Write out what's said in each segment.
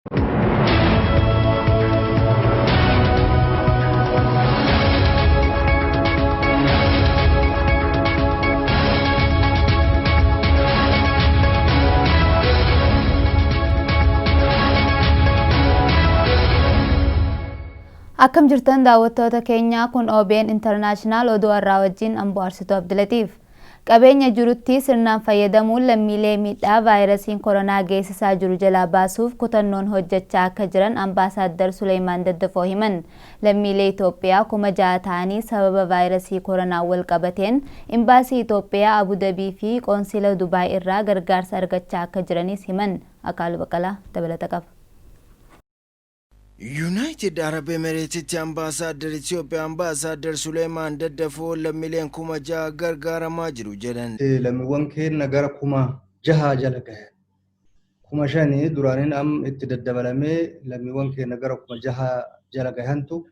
Akkam jirtan daawwattoota keenyaa, kun OBN International, oduu har'aa wajjin Amboo Arsituu Abdilatiif. Qabeenya jirutti sirnaan fayyadamuun lammiilee miidhaa vaayirasiin koronaa geessisaa jiru jalaa baasuuf kutannoon hojjechaa akka jiran Ambaasaaddar Suleymaan Daddafoo himan. Lammiilee Itoophiyaa 6,000 ta'anii sababa vaayirasii koronaan wal qabateen Imbaasii Itoophiyaa Abudabii fi Qoonsila Dubaay irraa gargaarsa argachaa akka jiranis himan. Akaalu Baqqalaa dabalata qaba. Yuunaayitid Arab Emireetitti Ambaasaaddar Itoophiyaa Ambaasaaddar Suleemaan Daddafoo lammiileen 6,000 gargaaramaa jiru jedhan. Lammiiwwan keenya gara 6,000 jala gahan. 5,000 duraaniin amma itti daddabalamee lammiiwwan keenya gara 6,000 jala gahantu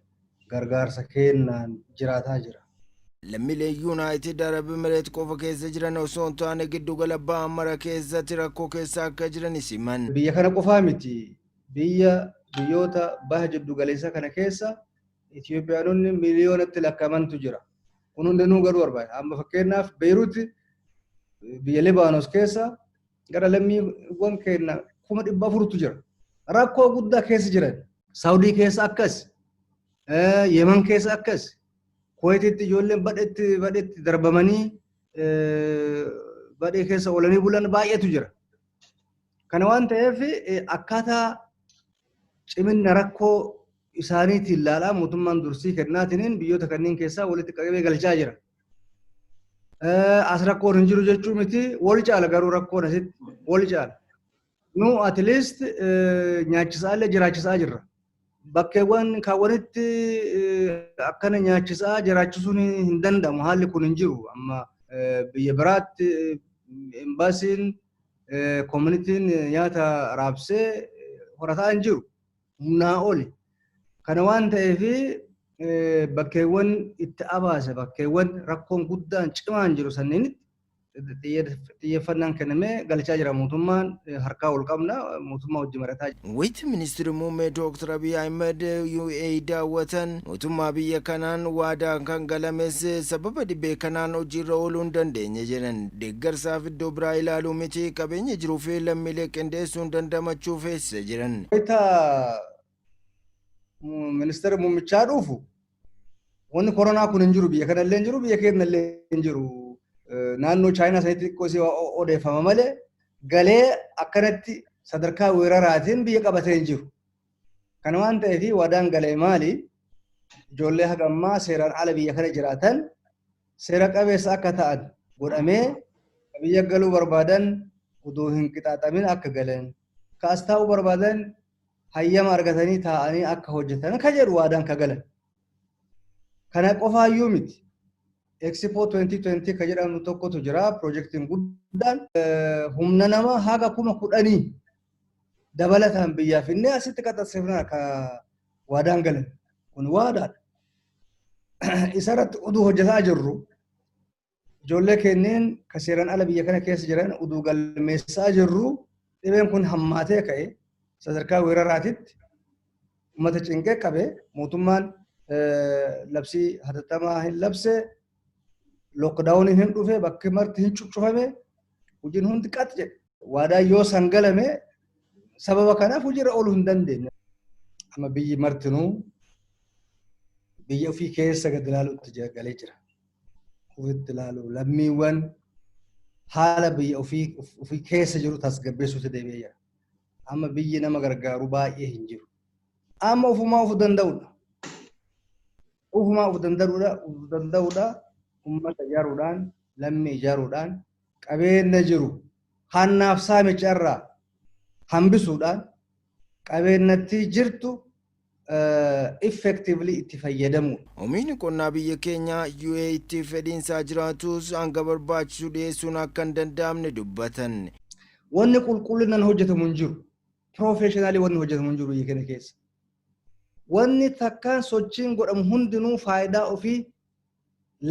gargaarsa kennaan jiraataa jira. Lammiileen Yuunaayitid Arab Emireet qofa keessa jiran osoo hin taane giddugala baha mara keessatti rakkoo keessa akka jiranis himan. Biyya kana qofaa miti, biyyoota baha jiddu galeessaa kana keessa Itoophiyaanonni miliyoonatti lakkaa'amantu jira. Kun hundinuu garuu barbaada. Amma fakkeenyaaf Beeruuti biyya Libaanos keessa gara lammiiwwan keenya 400,000tu jira. Rakkoo guddaa keessa jiran. Saawudii keessa akkas, Yemen keessa akkas, Kuweetitti ijoolleen badhetti badhetti darbamanii badhee keessa oolanii bulan baay'eetu jira. Kana waan ta'eef, akkaataa cimina rakkoo isaaniitiin ilaalaa mootummaan dursii kennaatiin biyyoota kanneen keessaa walitti qabee galchaa jira. As rakkoon hin jiru jechuu miti, wal caala garuu rakkoon asitti wal caala. Nu at least nyaachisaa illee jiraachisaa jirra. Bakkeewwan kaawwanitti akkana nyaachisaa jiraachisuun hin danda'amu, haalli kun hin jiru. Amma biyya biraatti embaasiin communityn nyaata raabsee horataa hin jiru. Humnaa oli. Kana waan ta'eef, bakkeewwan itti abaase, bakkeewwan rakkoon guddaan cimaan jiru sanneenitti xiyyeeffannaan kennamee galchaa jira. Mootummaan harkaa ol qabna, mootummaa wajjin marataa jira. Wayitii Ministeerri Muummee Dr. Abiy Ahmed UAE daawwatan mootummaa biyya kanaan waadaan kan galames sababa dhibee kanaan hojiirra ooluu hin dandeenye jedhan. Deeggarsaaf iddoo biraa ilaaluu miti, qabeenya jiruu fi lammiilee qindeessuun dandamachuu feesisa jedhan. Wayita ministeera muummichaa dhufu wanni koronaa kun hin jiru, biyya kana illee hin jiru, biyya keenya illee hin jiru. Naannoo Chaayinaa sanitti xiqqoo isii odeeffama malee galee akkanatti sadarkaa weeraraatiin biyya qabatee hin jiru. Kana waan ta'eef, waadaan galee maali? Ijoollee haga ammaa seeraan ala biyya kana jiraatan seera qabeessa akka ta'an godhamee, biyya galuu barbaadan utuu hin qixaaxamin akka galan, kaas taa'uu barbaadan hayyama argatanii taa'anii akka hojjetan ka jedhu waadaan ka galan. Kana qofaayyuu miti. Expo 2020 ka jedhamu tokkotu jira. Piroojeektiin guddaan humna nama haga 10,000 dabalataan biyyaaf inni asitti qaxarsiifnaa ka waadaan galan. Kun waadaadha. Isarratti uduu hojjetaa jirru, ijoollee kenneen ka seeraan ala biyya kana keessa jiran uduu galmeessaa jirru, dhibeen kun hammaatee ka'e, sadarkaa weeraraatitti uummata cinqee qabe. Mootummaan labsii hatattamaa hin labse, lockdowniin hin dhufe, bakki marti hin cuccufame, hojiin hundi qax jedhe. Waadaan yoo san galame sababa kanaaf hojiirra ooluu hin dandeenye. Amma biyyi martinuu biyya ofii keessa gad ilaaluutti galee jira. Ofitti ilaalu, lammiiwwan haala biyya ofii keessa jiru tasgabbeessuutti deebi'ee jira. Amma biyyi nama gargaaru baay'ee hin jiru. Amma ofumaa of danda'uudha. Ofumaa of danda'uudha, of danda'uudha. Uummata ijaaruudhaan, lammii ijaaruudhaan, qabeenya jiru hannaaf saamicha irraa hambisuudhaan, qabeenyatti jirtu effectively itti fayyadamuudha. Oomishni qonnaa biyya keenyaa UAEtti fedhiinsaa jiraatus hanga barbaachisu dhiyeessuun akka hin danda'amne dubbatan. Wanni qulqullinaan hojjetamu hin jiru. Professionally wanni hojjetamu hin jiru biyya keenya keessa. Wanni takkaan sochiin godhamu hundinuu faayidaa ofii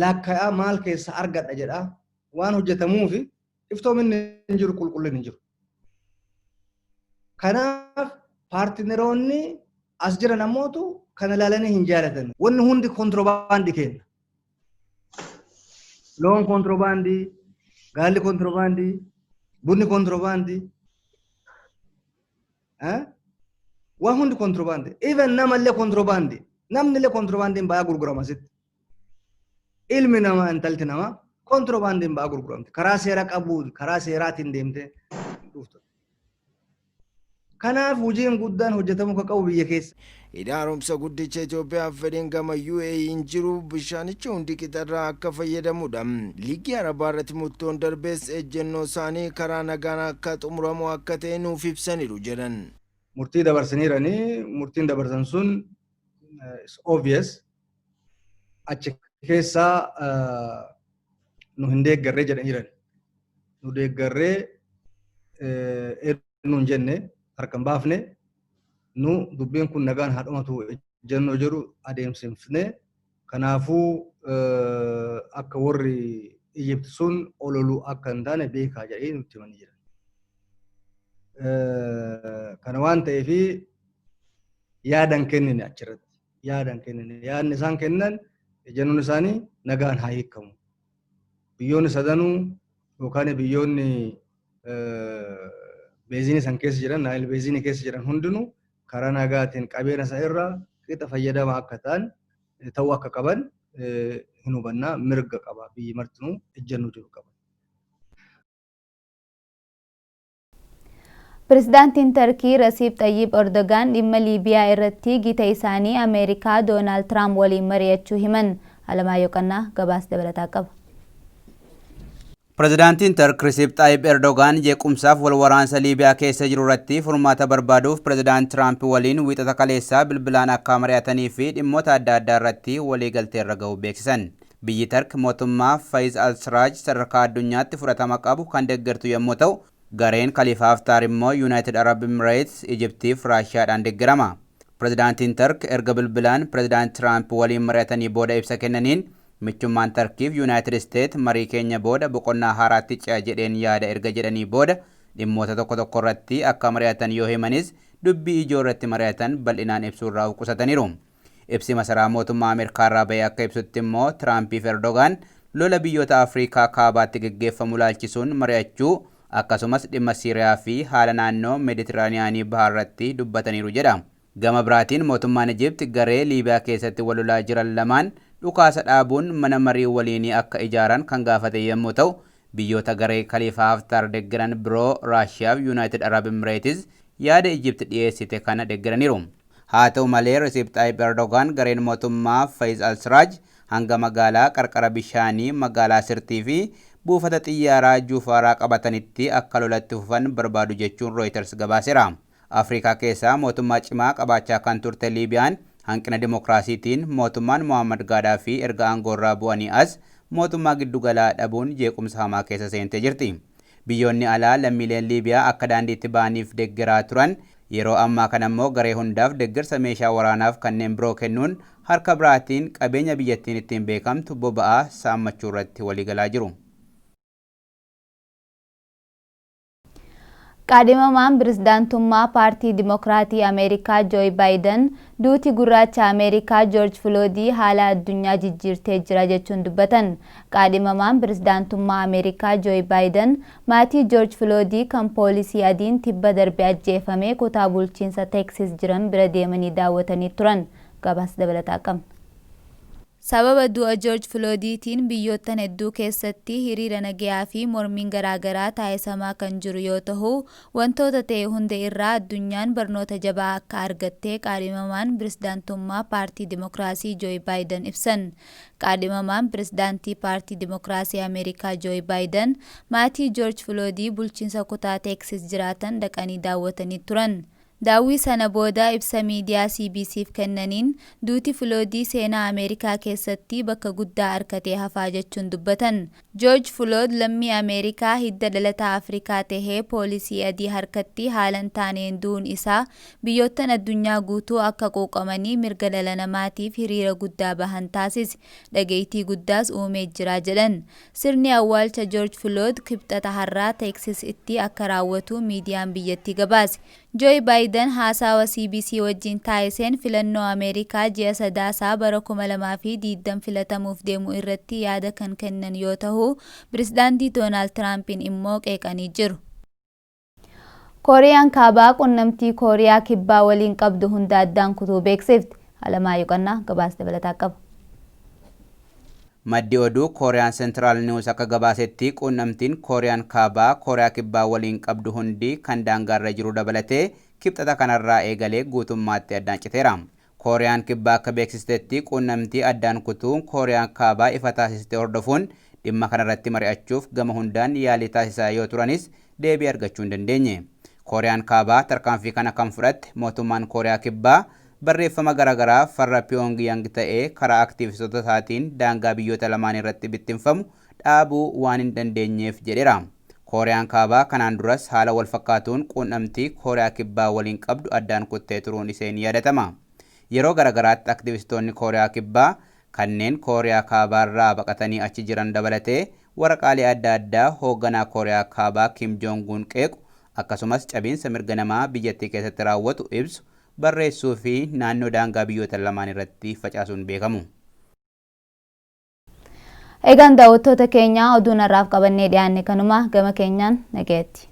lakkaa'aa maal keessa argadha jedha waan hojjetamuufi iftoominni hin jiru, qulqullinni hin jiru. Kanaaf Partneroonni as jiran ammootu kana ilaalanii hin jaalatan. Wanni hundi kontiroobaandii kenna. Loon kontiroobaandii, gaalli kontiroobaandii, bunni kontiroobaandii. Waan hundi kontiroobaandii. Even namallee kontiroobaandii. Namni illee kontiroobaandiin ba'aa gurgurama asitti. Ilmi namaa, intalti namaa kontiroobaandiin ba'aa gurguramti. Karaa seera qabu, karaa seeraatiin deemtee dhuftu. Kanaaf hojiin guddaan hojjetamuu kan qabu biyya keessa. Hidha Haaromsa Guddicha Itoophiyaaf fedhiin gama UAE hin jiru, bishaanicha hundi qixarraa akka fayyadamudha. Liigii Arabaa irratti murtoon darbees ejjennoo isaanii karaa nagaan akka xumuramu akka ta'e nuuf ibsaniiru jedhan. Murtii dabarsaniiranii, murtiin dabarsan sun is obvious. Achi keessaa nu hin deeggarree jedhaniiran. Nu deeggarree eenyu hin jenne, harka hin baafne. Nu dubbiin kun nagaan haa dhumatu ejjennoo jedhu adeemsifne. Kanaafuu akka warri Egypt sun ololu akka hin taane beekaa jedhee nutti himanii jiran. Kana waan ta'eef yaadan kennine achirratti. Yaadan kennine. Yaadni isaan kennan, ejjennoon isaanii nagaan haa hiikamu. Biyyoonni sadanuu yookaan biyyoonni basinii san keessa jiran, Nile Basinii keessa jiran hundinuu karaa nagaatiin qabeenya isaa irraa qixa fayyadamaa akka ta'an ta'uu akka qaban hin hubannaa, mirga qaba biyyi martinuu ejjennoo jiru qaba. Pirezidaantiin Tarkii Rasiib Xayyib Erdogaan dhimma Liibiyaa irratti gita isaanii Ameerikaa Doonaald Tiraamp waliin mari'achuu himan. Alamaayyoo Qannaa gabaasa dabalataa qaba. Pirezidaantiin Turk Recep Tayyip Erdogaan jeequmsaaf wal waraansa Liibiyaa keessa jiru irratti furmaata barbaaduuf Pirezidaant Tiraamp waliin Wiixata kaleessaa bilbilaan akka mari'atanii fi dhimmoota adda addaa irratti waliigaltee irra gahuu beeksisan. Biyyi Turk mootummaa Fayiz al-Siraaj sadarkaa addunyaatti fudhatama qabu kan deeggartu yommuu ta'u, gareen Khalifa Haftaar immoo United Arab Emirates, Ijiptiif Raashiyaadhaan deeggarama. Pirezidaantiin Turk erga bilbilaan Pirezidaant Tiraamp waliin mari'atanii booda ibsa kennaniin, michummaan Tarkiif Yuunaayitid Isteet marii keenya booda boqonnaa haaraatti ce'a jedheen yaada erga jedhanii booda, dhimmoota tokko tokko irratti akka mari'atan yoo himanis, dubbii ijoo irratti mari'atan bal'inaan ibsuu irraa of qusataniiru. Ibsi masaraa mootummaa Ameerikaa irraa ba'e akka ibsutti immoo, Tiraampiif Erdogaan lola biyyoota Afrikaa kaabaatti geggeeffamu laalchisuun mari'achuu, akkasumas dhimma Siiriyaa fi haala naannoo Meeditiraaniyaanii bahaa irratti dubbataniiru jedha. Gama biraatiin mootummaan Ijipt garee Liibiyaa keessatti wal lolaa jiran lamaan dhukaasa dhaabuun mana marii waliinii akka ijaaran kan gaafate yommuu ta'u, biyyoota garee Khaliifaa Haftaar deeggaran biroo Raashiyaa fi United Arab Emirates yaada Ijipt dhiyeessite kana deeggaraniiru. Haa ta'u malee, Recep Tayyip Erdogaan gareen mootummaa Fayiz al-Siraaj hanga magaalaa qarqara bishaanii magaalaa Sirtii fi buufata xiyyaaraa Juufaaraa qabatanitti akka lolatti fufan barbaadu jechuun Reuters gabaaseera. Afrikaa keessaa mootummaa cimaa qabaachaa kan turte Liibiyaan hanqina dimokiraasiitiin mootummaan Mohammad Gaadaafii erga aangoorraa bu'anii as mootummaa giddugalaa dhabuun jeequmsa hamaa keessa seentee jirti. Biyyoonni alaa lammiileen Liibiyaa akka daandiitti ba'aniif deeggaraa turan yeroo ammaa kana immoo garee hundaaf deeggarsa meeshaa waraanaaf kanneen biroo kennuun, harka biraatiin qabeenya biyyattiin ittiin beekamtu boba'aa saammachuu irratti waliigalaa jiru. Qaadhimamaan pirezidaantummaa Paartii Dimokiraatii Ameerikaa Jooy Baayiden duuti gurraacha Ameerikaa Joorj Filoodii haala addunyaa jijjiirtee jira jechuun dubbatan. Qaadhimamaan pirezidaantummaa Ameerikaa Jooy Baayiden maatii Joorj Filoodii kan poolisii adiin tibba darbe ajjeefame kutaa bulchiinsa Teeksis jiran bira deemanii daawwatanii turan. Gabaasa dabalataa qabna. Sababa du'a Joorj Filoodiitiin biyyoottan hedduu keessatti hiriira nagayaa fi mormiin garaagaraa taasisamaa kan jiru yoo ta'u, wantoota ta'e hunda irraa addunyaan barnoota jabaa akka argatte qaadhimamaan pirezidaantummaa Paartii Dimokiraasii Jooy Baayiden ibsan. Qaadhimamaan pirezidaantii Paartii Dimokiraasii Ameerikaa Jooy Baayiden maatii Joorj Filoodii bulchiinsa kutaa Teeksis jiraatan dhaqanii daawwatanii turan. Daawwii sana booda ibsa miidiyaa CBCf kennaniin, duuti Filoodii seenaa Ameerikaa keessatti bakka guddaa arkatee hafaa jechuun dubbatan. Joorj Fulood lammii Ameerikaa hidda dhalataa Afrikaa tahee poolisii adii harkatti haala hin taaneen du'uun isaa biyyoottan addunyaa guutuu akka quuqamanii mirga dhala namaatiif hiriira guddaa bahan taasise. Dhageettii guddaas uumee jira jedhan. Sirni awwaalcha Joorj Fulood Kibxata har'aa Teeksisitti akka raawwatu miidiyaan biyyattii gabaase. Jooy Baayiden haasawa CBC wajjin taasiseen filannoo Ameerikaa ji'a Sadaasaa bara 2020 filatamuuf deemu irratti yaada kan kennan yoo ta'u, Pirezidaantii Doonaald Tiraampiin immoo qeeqanii jiru. Kooriyaan Kaabaa qunnamtii Kooriyaa Kibbaa waliin qabdu hunda addaan kutuu beeksifte. Alamaayyoo Qannaa gabaasa dabalataa qaba. Maddi oduu Kooriyaan Sentiraal Niwus akka gabaasetti, quunnamtiin Kooriyaan Kaabaa Kooriyaa Kibbaa waliin qabdu hundi, kan daangaarra jiru dabalatee, Kibxata kanarraa eegalee guutummaatti addaan citeera. Kooriyaan Kibbaa akka beeksistetti, quunnamtii addaan kutuun Kooriyaan Kaabaa ifa taasiste hordofuun dhimma kanarratti mari'achuuf gama hundaan yaalii taasisaa yoo turanis deebii argachuu hin dandeenye. Kooriyaan Kaabaa tarkaanfii kana kan fudhatte mootummaan Kooriyaa Kibbaa barreeffama garaagaraa farra Pyongyang ta'ee karaa aktiivistoota isaatiin daangaa biyyoota lamaan irratti bittinfamu dhaabuu waan hin dandeenyeef jedheera. Kooriyaan Kaabaa kanaan duras haala wal fakkaatuun quunnamtii Kooriyaa Kibbaa waliin qabdu addaan kuttee turuun ishee ni yaadatama. Yeroo garaagaraatti aktiivistoonni Kooriyaa Kibbaa kanneen Kooriyaa Kaabaarraa baqatanii achi jiran dabalatee waraqaalee adda addaa hoogganaa Kooriyaa Kaabaa Kim Joong-un qeequ, akkasumas cabiinsa mirga namaa biyyattii keessatti raawwatu ibsu barreessuu fi naannoo daangaa biyyoota lamaan irratti facaasuun beekamu. Egaan daawwattoota keenya, oduun har'aaf qabannee dhiyaanne kanuma. Gama keenyaan nagayetti.